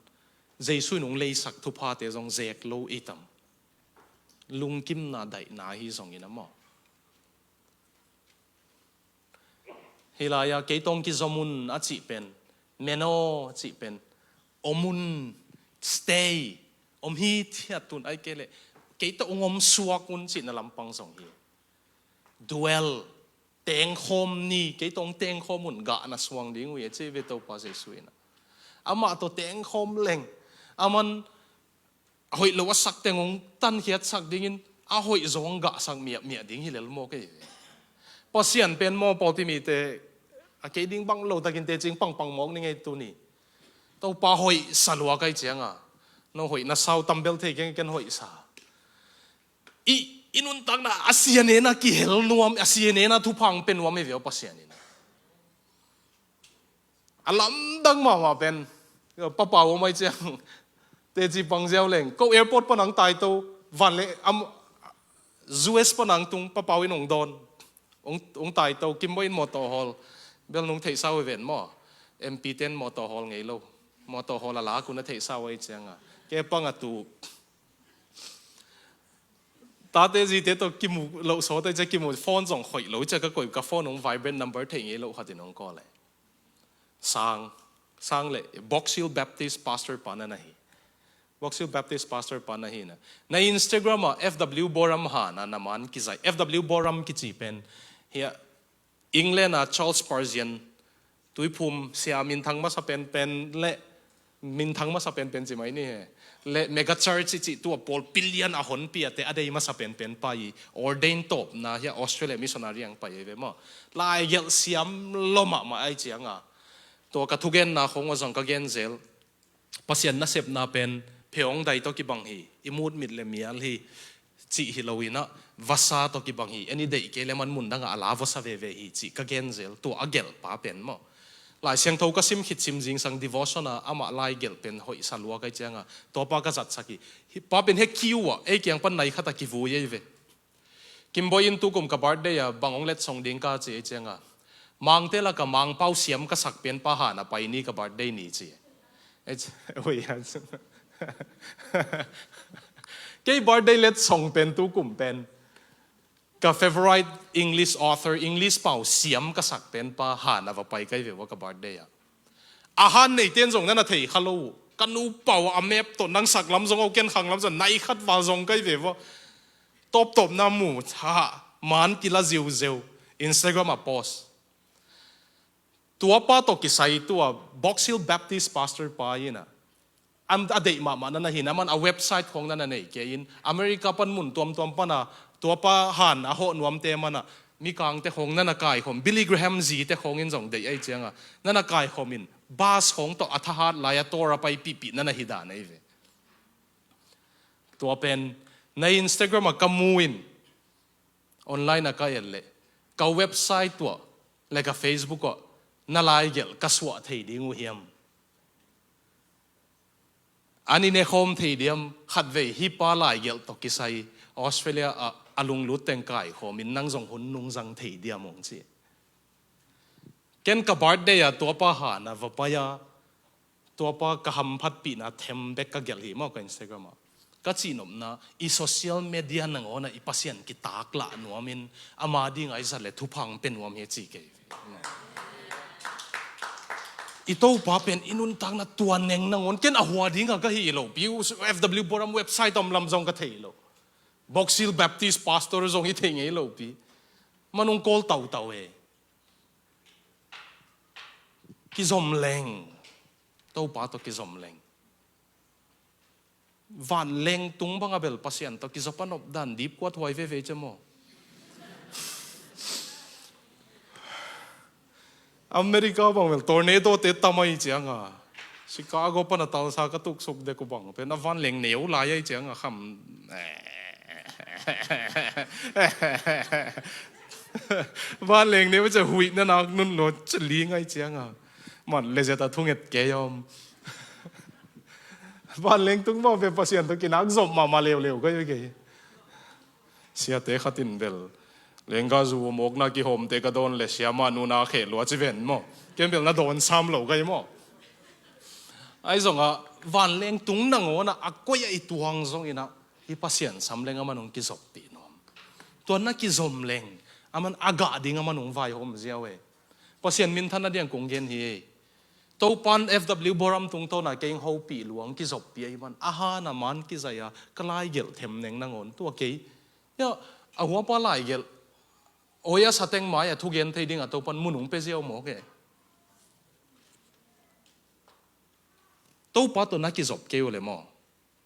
Jesu in hong leisak thuphate zong zek lo i tam? Lungkimna daihna hi zongin a maw? Hih lai-ah kei tawh kizom un a cih pen, meno a cih pen, om un, stay, om hithiat un, ahih kei leh kei tawh hong om suak un cihna lampang zong hi. Dwell, tengkhawm ni, kei tawh tengkhawm un, gah na suang ding uh hi, a ci ve Topa Jesuh in. Amah tawh tengkhawm leng, aman hoih lo a sak teng hong tankhiat sak dingin, a hoih zong gahsak miahmiah ding hi lel maw kei ve. Pasian pen maw, pawlpi mite, a kei ding bang lo takin teci pangpang mawk ni ngei tuni. Topa hoih sa lua ka hih cianga, no hoih na sau tambel thei keng, ken hoih sa. I, i nuntakna a sianena kihel nuam, a sianena thupha hong pia nuam hi ve aw Pasian in. A lamdang mahmah pen, Papa Ua mai ciang, teci pang ziau leng, ko airport pan hong taito, van le, am, U S pan hong tung, Papa Ua in hong dawn, hong, hong taito, Kimbo in mawtaw hawl, bel nong theihsa uh hi ven maw, M P ten mawtaw hawl ngei lo, mawtaw hawl a lak uh na theihsa uh ahi cianga, kei pang a tu, tate zite tawh kimu loh sawt ahi cia kimu, phone zong khoih lo cia ka koih, ka phone hong vibrate, number thei ngei loh khatin hong call e. Sang, sang le Box Hill Baptist pastor pa na na hi. Box Hill Baptist pastor pa na hi na. Na Instagram ah F W Boram ha na, na man kizai. F W Boram kici pen hia England a Charles Spurgeon, tuiphum sia minthang masa penpen le, minthang masa penpen ci mai ni he, le megachurch i cih tu a pawl pilian a honpi a te a dei masa penpen pa i ordain tawpna hia Australia missionary ang pai ei ve maw. Laigelh siam lua mahmah ahi cianga, tua ka thugenna khong aw zong ka gen zel. Pasian nasepna pen pheawng dai tawh kibang hi, i mut mit le mial hi, cih hi lo inah, vasa tawh kibang hi, en i deih kei le man mun dangah a la vasa veve hi, cih ka gen zel, tua a gelh pa pen maw. Lai Siangtho ka sim khit sim zingsang devotion a amah lai gelh pen hoih sa lua ka hih cianga, tua pa ka zatsak hi. Hi pa pen he kiu ah, ei kiang pan nai khat a kivui ei ve. Kimbo in tukum ka birthday a bang hong letsong ding ka ci ei cianga, Mangte laka Mangpau siam ka sak pen pa ha na pai ni ka birthday ni ci. Ei ci, ui, kei birthday letsong pen tukum pen ka favorite English author, English pau siam ka sak pen pa ha na va pai kai ve ua ka birthday a. A han neiten zong nana thei kha lo uh. Ka nu pau a map tawh nang sak lam zong aw ken khang lam zong nai khat val zong kai ve ua. Tawptawpna mu, ha, man kila ziuzeu, Instagram a post. Tua pa tawh kisai tua Box Hill Baptist pastor pa ina, am, a deih mahmah nana hin, aman a website khong nana nei kei in, America pan mun tuamtuam pana, tua pa han a hawh nuamte mana, mikangte khong nana kaikhawm, Billy Graham zite khong in zong deih ei cianga, nana kaikhawm in, bus khong tawh a thahat lai a tawr a pai pihpih nana hi dan ei ve. Tua pen, na Instagram a ka mu in, online a ka et leh, ka website tuah, le ka Facebook ah, na laigelh ka suah thei ding uh hiam? An i nekhawm thei diam, khatvei hi pa laigelh tawh kisai, Australia ah, a lunglut teng kaikhawm in nang zong hun nungzang thei diam hong ci. Ken ka birthday a tua pa ha na va pai a, tua pa ka hamphatpihna them bek ka gelh hi maw ka Instagram ah. Ka cihnopna, i social media nangawn ah i Pasian kitaklah nuamin, ama ding a i zat le thupha hong pia nuam hi ci kei. I Topa pen i nuntakna tua neng nangawn, ken a hua ding a ka hi lo pi, F W Boram website om lam zong ka thei lo. Box Hill Baptist pastor zong i thei ngei lo pi. Man hong kawl tautau e. Kizom leng. Topa tawh kizom leng. Vanleng tung banga bel Pasian tawh kizop a nop dan dipkuat huai veve cia maw. America bang bel tornado te tam ahi cianga, Chicago pana Tulsa ka tuksuk dek uh bang pen a vanleng neu lai ahi cianga kham. Vanleng neu cia huih na nak nun lo cia ling ahi cianga, man le zeta thunget kei om. Vanleng tung bang pen Pasian tawh kinak zom mahmah leuleu ka hi kei. Siate khatin bel, lengga zu mawkna kihawmte ka dawn le siama nuna kheh lua ci ven maw. Ken bel na dawn sam lo ka hi maw. Ahi zongah vanleng tung nangawn ah a koih ah i tuang zong inah, i Pasian sam leng aman hong kizoppih nuam. Tua na kizom leng, aman a gah ding aman hong vaihawm ziau e. Pasian minthan a diang kong gen hi ei. Topan F W Boram tungtawna kei hong hopih luang kizoppih ahi man. A hana man kizai a ka laigelh themneng nangawn tua kei. Ia, a huapa laigelh Oi a sateng mai-ah thugen thei dingah Topan mun hong pia ziau mawk e. Topa tawh na kizop kei uh le maw,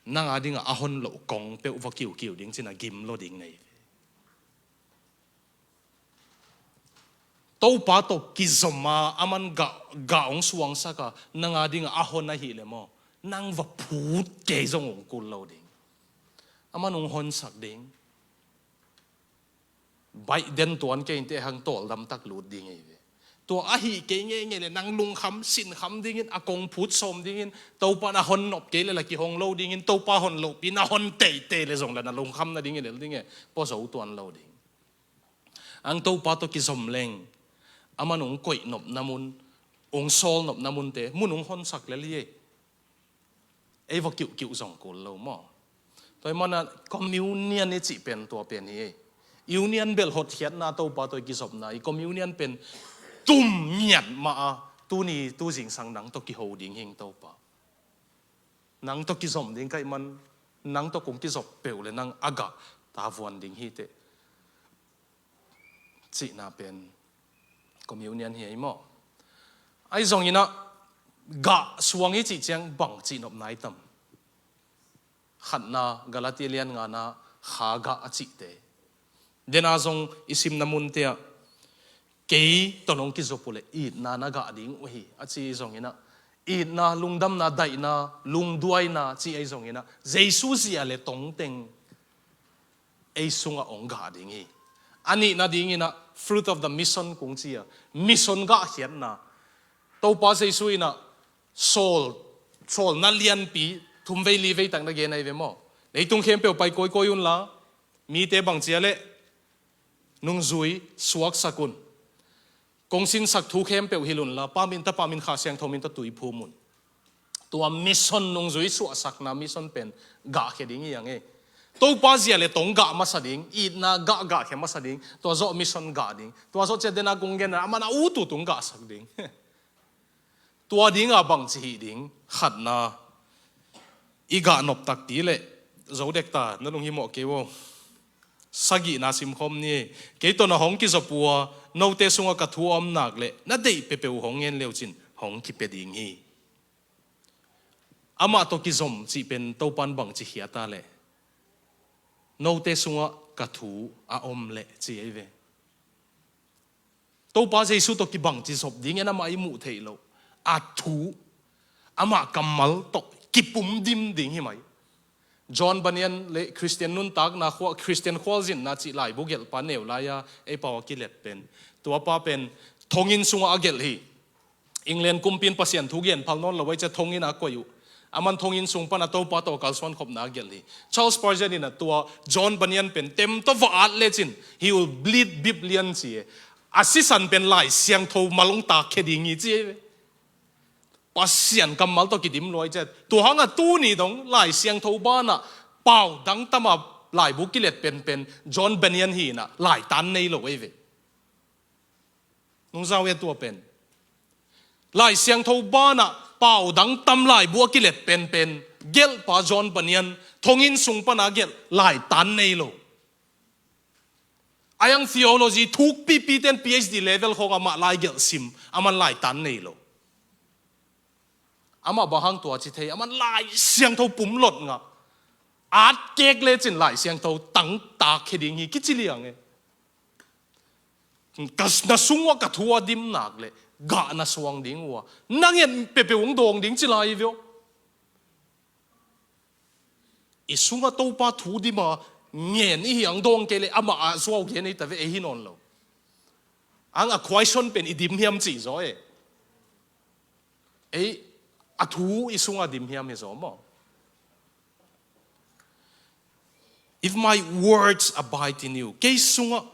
nang a dingah a hon loh kong peuh va kiukiu ding cin a gim lo ding nei. Topa tawh kizom a aman gah, gah hong suangsak a nang a dingah a hon ahih le maw, nang va phut kei zong hong kul lo ding. Aman hong honsak ding. Baih den tuan kei inteh hang tawldam tak lut ding ei ve. Tua ahih kei ngeingei le nang lungkham sinkham dingin a kong phut sawm dingin Topa na hon nop kei le la kihong lo dingin Topa hon lohpi na hon teitei le zong la na lungkham nadingin lel ding e. Pua zo tuan lo ding. Ang Topa tawh kizom leng aman hong koih nopna mun, hong sawl nopna munte mun hong honsak lel hi ei. Ei va kiuhkiuh zong kul lo maw? Tua hi mana communion i cih pen tua pen hi ei. Union belh hotkhiatna Topa tawh i kizopna i communion pen tum ngiat mah a tuni tu zingsang nang tawh kiho ding hing Topa. Nang tawh kizom ding ka hih man nang tawh kong kizop peuh le nang a gah tavuan ding hi teh. Cihna pen communion hi ei maw? Ahi zonginah gah suang i cih ciang bang cih nopna i tam? Khatna Galati lian ngana kha gah a cihte. Dena zong i simna munte ah kei tawh nong kizop uh le itna na gah ding uh hi a ci zonginah itna, lungdamna, daihna, lungduaina ci ei zonginah Jesu zia le tongteng ei sungah hong gah ding hi. A nihna dinginah fruit of the mission kung ci a mission gahkhiatna. Topa Jesu inah sawl, sawlna lianpi thumvei livei tak na gen ahi ve maw? Leitung khempeuh pai kawikawi unla mite bangcia le nungzui suaksak un. Kong sinsak thu khempeuh hilh unla Pa min, Tapa min, Kha Siangtho min tawh tui phum un. Tua mission nungzui suahsakna mission pen gahkhia ding hi ang e. Topa zia le tong gah masa ding, itna gah gahkhia masa ding, tua zawh mission gah ding. Tua zawh ciat dena kong genna aman a utut hong gahsak ding. Tua dinga bangci hih ding? Khatna i gah nop takpi le zo dekta na lunghimawh kei uh. Sagihna simkhawm ni. Kei tawh na hong kizop uh a note sungah ka thu a om nak le na deih pepeuh hong ngen leucin hong kipia ding hi. Amah tawh kizom cih pen Topan bangci khiata le note sungah ka thu a om le ci ei ve. Topa Jesu tawh kibangci zop ding en amah i muh theih loh a thu amah kammal tawh kipum dim ding hi mai. John Bunyan le Christian nuntakna khua, Christian khualzinna cih laibu gelhpa neu lai-a ei pau a kilet pen tuapa pen thonginn sungah a gelh hi. England kumpi in Pasian thu gen phal nawn lo ei cia thonginn a koih uh. Aman thonginn sung pana Topa tawh kalsuan khopna a gelh hi. Charles Spurgeon in a tua John Bunyan pen tem tawh va at lecin he will bleed Biblian ci e. A sisan pen Lai Siangtho malong takkhia ding hi ci e. Pasian kammal tawh kidim luai ciat tua hanga tuni dong Lai Siangtho banah pau dang tama laibu kilet penpen John Bunyan hinah laitan nei lo ei ve. Nungzau e tua pen Lai Siangtho banah pau dang tam laibu a kilet penpen gelhpa John Bunyan thonginn sung pana gelh laitan nei lo. A yang theology thukpipi ten P H D level khawng amah lai gelh sim aman laitan nei lo. Amah bang hang tua ci thei aman Lai Siangtho pumlot ngah. At kek lecin Lai Siangtho tangtak khe ding hi kici liang e. Ka na sungua ka thu a dim nak le gah na suang ding ua na ngen pepeu hong dawng ding ci lai vio. I sunga Topa thu dima ngen i hiang dawng kei le amah a zuau gen ei ta ve ei hi nawn lo. Ang a question pen i dim hiam cih zaw e. Ei a thu i sunga dim hiam hi zaw maw? If my words abide in you, kei sunga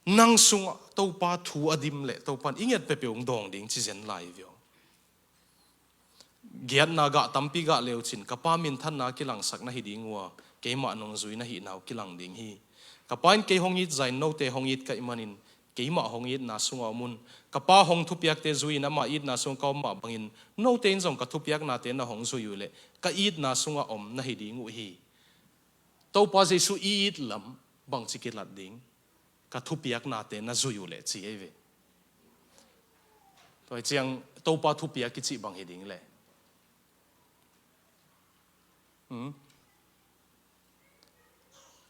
nang sungah Topa thu a dim le Topan i nget pepeu hong dawng ding ci zen lai vio. Giatna gah tampi gah leucin ka Pa minthanna kilangsak na hi ding ua keimah nungzui na hihna uh kilang ding hi. Ka Pa in kei hong it zain note hong it ka ih manin keimah hong itna sungah om un. Ka Pa hong thupiakte zui-in ama itna sungah ka om mah bangin note in zong ka thupiaknate na hong zui uh leh ka itna sungah om na hi ding uh hi. Topa Jesu i it lam bangci kilat ding? ka thupiaknate na zui uh leh ci ei ve. Tua hi ciang Topa thupiak i cih bang hi ding leh. Hmm?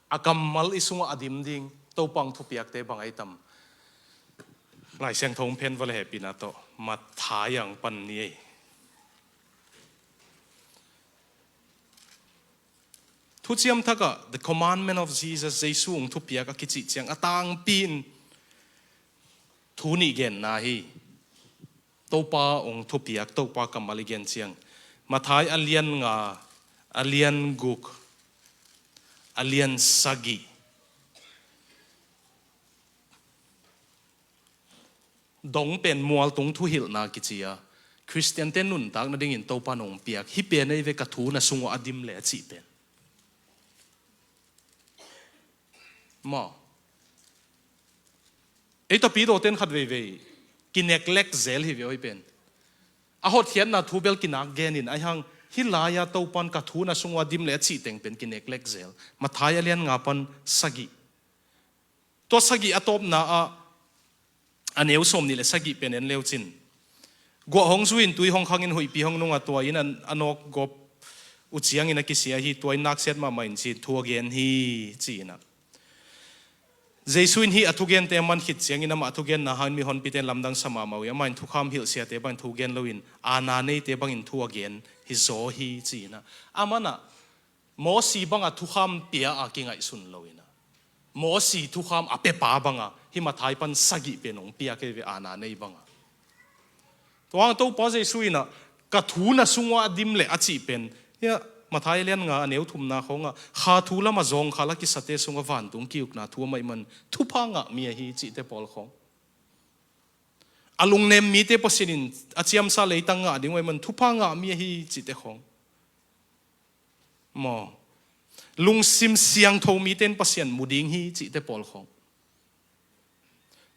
A kammal i sungah a dim ding Topa hong thupiakte bang ahi tam? Lai Siangtho hong phen vua le hehpihna tawh Matthai ah hong pan ni ei. Thuciam Thak ah the commandment of Jesus, Jesu hong thupiak a kicih ciang a tangpi in thu nih genna hi. Topa hong thupiak, Topa kammal i gen ciang Matthai a lian nga, a lian guk, a lian sagih. Dong pen mualtung thuhilhna kici a, Khristiante nuntak nadingin Topa in hong piak, hih pen ei ve ka thu na sungah a dim leh a cih pen. Maw? Ei tapidawte in khat veivei kineglect zel hi ve aw hih pen. A hotkhiatna thu bel kinak genin ahi hang, hih lai-a Topa in ka thu na sungah a dim leh a cih teng pen kineglect zel. Matthai a lian nga pan sagih. Tua sagih a tawpna ah a neu sawmnih le sagih pen en leu cin. Guah hong zu in, tui hong khang in, huihpi hong nung a, tua inn a nawk gawp uh ciangin a kisia hi, tua inn naksiat mahmah in ci-in thu a gen hi, ci-in ah. Jesu in hih a thugente a man khit ciangin amah thugenna hangin mihonpite in lamdang sa mahmah uh hi. Amah in thukham hilh siate bangin thu gen loin, aana neite bangin thu a gen hi zaw hi, ci-in ah. Amah in ah Mosi banga thukham pia a kingaihsun loin ah, Mosi thukham a piapa banga hih Matthai pan sagih pen hong piak ei ve, aana nei banga. Tua hang Topa Jesu in ah ka thu na sungah a dim leh a cih pen, hiah Matthai lian nga a neu thumna khawngah kha thu lamah zawngkhal a kisate sungah vantung ki-ukna thu amah ahih man thupha ngah mi ahi cihte pawl khawng. A lungnem mite Pasian in a ciamsa leitang ngah ding uh ahih man thupha ngah mi ahi cihte khawng. Maw? Lungsim siangtho mite in Pasian mu ding hi cihte pawl khawng.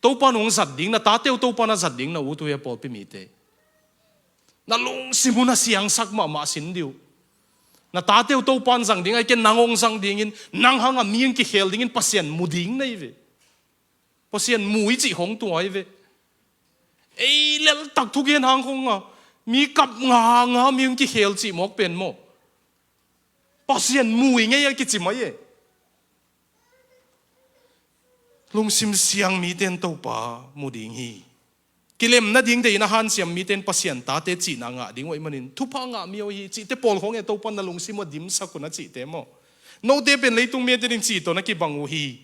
Topa in hong zat ding, na tate uh Topa in a zat ding, na ut uh hi a pawlpi mite. Na lungsim uh na siangsak mahmah sin dih uh. Na tate uh Topa in zang ding, ahih kei leh nang hong zang dingin, nang hangah mi hong kikhel dingin Pasian mu ding na hi ve. Pasian mu i cih khawng tua hi ve. Ei leltak thugen hang khawngah mi kap nganga mi hong kikhel cih mawk pen maw? Pasian mu i ngei a kici mai e. Lungsim siang mite in Topa mu ding hi. Kilem nading deihin a hanciam mite in Pasian tate cihna ngah ding uh ahih manin thupha ngah mi aw hi cihte pawl khawng e, Topa in na lungsim uh a dimsak un a cihte maw? Note pen leitung mite ding cih tawh na kibang uh hi,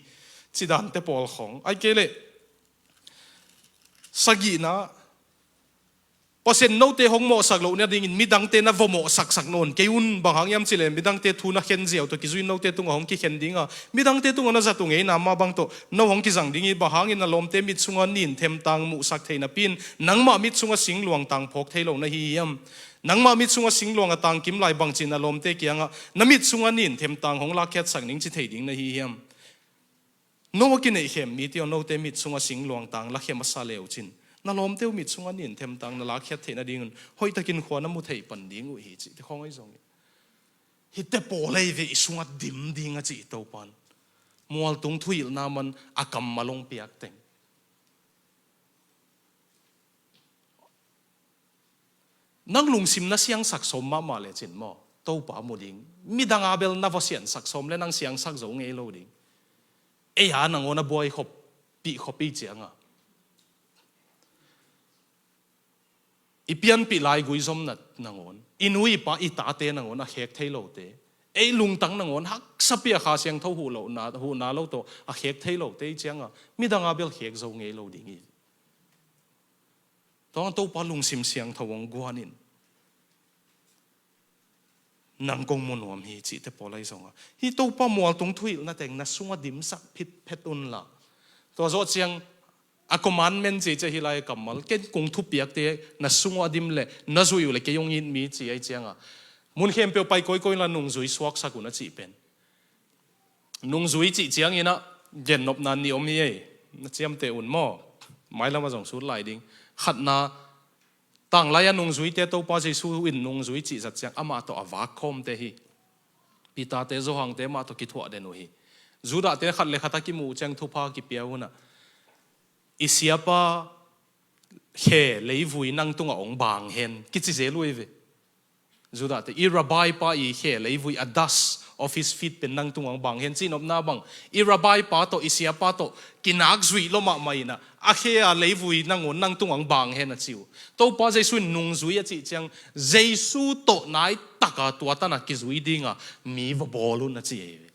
cih dante pawl khawng. Ahih kei leh sagihna, Pasian note hong mawhsak loh nadingin midangte na va mawhsaksak nawn kei un. Bang hang hiam cih leh midangte thu na khen ziau tawh kizui note tungah hong kikhen dinga, midangte tungah na zat uh ngeina mah bang tawh no hong kizang ding hi. Bang hangin na lawmte mit sungah nin themtang muhsak theih napi-in nangmah mit sungah singluang tang phawk thei lo na hi hiam? Nangmah mit sungah singluang a tangkim lai bangci-in na lawmte kiangah na mit sungah nin themtang hong lakkhiatsak ning ci thei ding na hi hiam? No a kineihkhem mite aw, note mit sungah singluang tang lakkhia masa le uh cin, na lawmte uh mit sungah nin themtang na lakkhiat theih nadingun hoihtakin khua na mu thei pan ding uh hi cihte khawng ahi zongin, hihte pawl ahi ve i sungah dim ding a cih Topa in. Mualtung thuhilhna man a kammal hong piak teng. Nang lungsim na siangsak sawm mahmah lecin maw, Topa mu ding. Midang a bel na va siangsak sawm le nang siangsak zo ngei lo ding. Ei a nangawn a buai khop, pih khop i cianga, i pianpih lai guizomna nangawn, i nu i pa i tate nangawn a khek thei lote, ei lungtang nangawn haksa pia Kha Siangtho huh lohna, huhna lo tawh a khek thei lote i cianga midang a bel khek zo ngei lo ding hi. Tua hang Topa lungsim siangtho hong guanin, nang kong mu nuam hi cihte pawl ahi zonga, hih Topa mualtung thuhilhna teng na sungah dimsak phitphet unla. Tua zawh ciang a commandment ci ciah hih lai kammal, ken kong thupiakte na sungah a dim leh na zuih uh leh kei hong it mi ci ahi cianga, mun khempeuh pai kawikawi inla nungzui suaksak un a cih pen. Nungzui cih ciangin ah gennopna nih om hi ei. Na ciamteh un maw? Mailamah zong sut lai ding. Khatna, tanglai-a nungzuite Topa Jesu in nungzui cih zat ciang amah tawh a vak khawmte hi. Peter-te, Johan-te amah tawh kithuah den uh hi. Judahte khat le khat a kimuh ciang thupha kipia unah, i siapa khe leivui nang tungah hong bang hen kici zel uh hi ve. Judahte, i rabbi pa i khe leivui, a dust of his feet pen nang tungah hong bang hen, cihnopna bang, i rabbi pa tawh, i siapa tawh kinak zuih lua mahmah inah, a khe a leivui nangawn nang tungah hong bang hen a ci uh. Topa Jesu in nungzui a cih ciang, Jesu tawh nai taka tua tanah kizui dinga mi va bawl un a ci hi ve.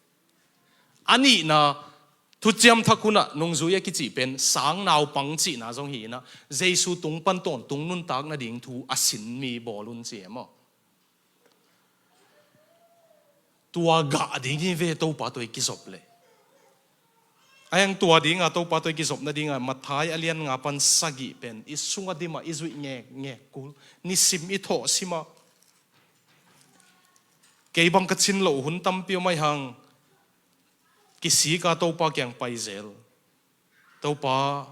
A nihna, thuciam thak hunah nungzui a kicih pen sang naupang cihna zong hi inah, Jesu tung pan tawntung nuntak nading thu a sin mi bawl un ci hi maw? Tua gah ding hi ve, Topa tawh i kizop leh. A hiang tua dinga, Topa tawh i kizop nadinga Matthai a lian nga pan sagih pen i sunga dimah i zuih ngekngek kul, nisim i thawh simah. Kei bang ka cin loh hun tampi om ahi hang, kisika Topa kiang pai zel. Topa,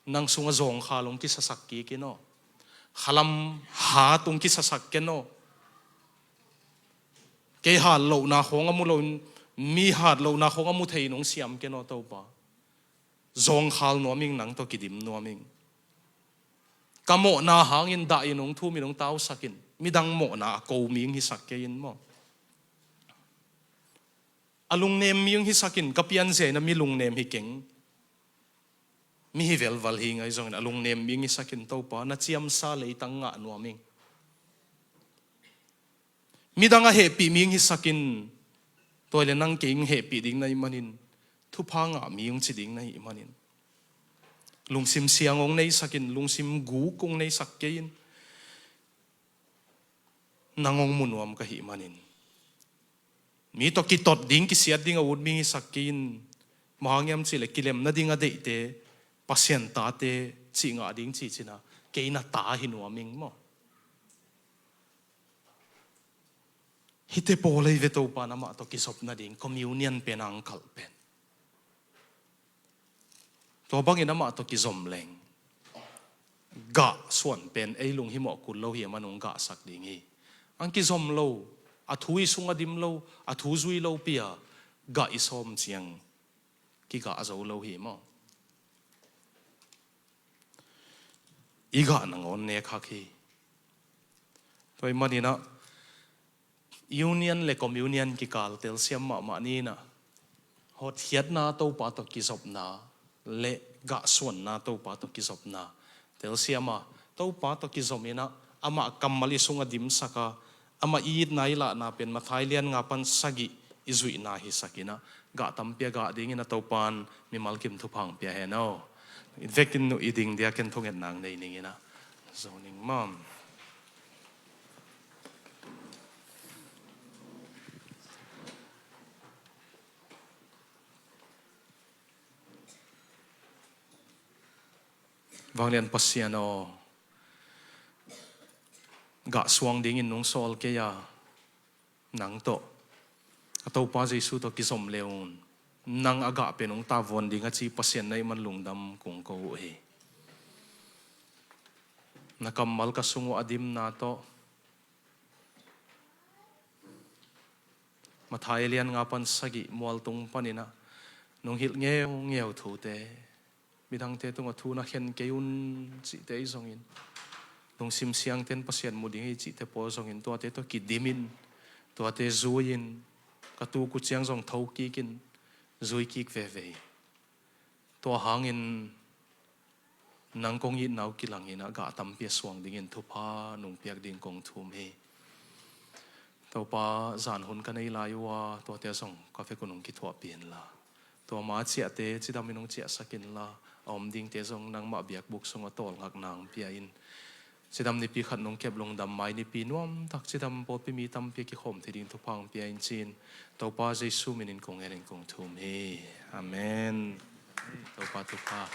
nang sungah zawngkhal hong kisasak kik in aw. Khalam hat hong kisasak ken aw. Kei hat lohna khawng a mu loin, mi hat lohna khawng a mu thei in hong siam ken aw Topa. Zawngkhal nuam ing, nang tawh kidim nuam ing. Ka mawhna hangin dah in hong thum in hong tausak in. Midang mawhna a ko mi hong hisak kei in maw? A lungnem mi hong hisak in, ka pianzia in a mi lungnem hi keng. Mi hi velval hi ngai zongin a lungnem mi hong hisak in Topa, na ciamsa leitang ngah nuam ing. Midang a hehpih mi hong hisak in, tua hi leh nang kei hong hehpih ding na hih manin, thupha ngah mi hong ci ding na hih manin, lungsim siang hong neisak in, lungsim guk hong neisak kei in. Nang hong mu nuam ka hih manin, mi tawh kitot ding, kisiat ding a ut mi hong hisak kei in. Bang hang hiam cih leh kilem nading a deihte, Pasian tate cih ngah ding cih cina, kei na ta hi nuam ing maw? Hihte pawl hi ve Topa, amah tawh kizop nading, communion pen a hong kalh pen. Tua bangin amah tawh kizom leng, gah suan pen ei lunghimawh kul lo hi, amah nung gahsak ding hi. Ang kizom lo, a thu i sungah dim lo, a thu zui lo pi-a gah i sawm ciang kigah zo lo hi maw? I gah nangawn nek hak hi. Tua ahih maninah union le communion kikal telsiam mahmah ni inah, hotkhiatna Topa tawh kizopna le gahsuanna Topa tawh kizopna telsiam a, Topa tawh kizom inah, amah kammal i sungah dimsak a, amah i itna i lahna pen Matthai lian nga pan sagih i zuihna hisak inah, gah tampi a gah dingin a Topa in mimal kim thupha hong pia hen aw. I vekin nuh i ding dia, ken thungetna hong nei ning inah. Zo ning maw. Vanglian Pasian aw, gah suang dingin nung sawl kei a, nang tawh, a Topa Jesu tawh kizom le un, nang a gah pen hong tavuan ding a ci Pasian na hih man lungdam kong ko uh hi. Na kammal ka sung uh a dimna tawh, Matthai lian nga pan sagih mualtung paninah nung hilh ngeungeu thute, midangte tungah thu na khen kei un cihte i zongin, lungsim siangten Pasian mu ding hi cihte pawl zongin, tuate tawh kidimin, tuate zui-in, ka tuk uh ciang zong tho kikin, zui kik veve hi. Tua hangin nang kong itna uh kilang inah gah tampi a suang dingin thupha nung piak ding kong thum hi. Topa, zan hun ka nei lai uh a, tuate zong ka vek uh nung kithuahpih inla, tua ma ciahte cidam in hong ciahsak inla, a om dingte zong nangmah biakbuk sungah tawlngakna hong pia in. Cidam nipi khat nung kep lungdam mai nipi nuamtak cidam pawlpi mi tampi a kikhawm thei ding thupha hong pia in ci-in, Topa Jesu minin kong ngen in kong thum hi. Amen. Topa thupha.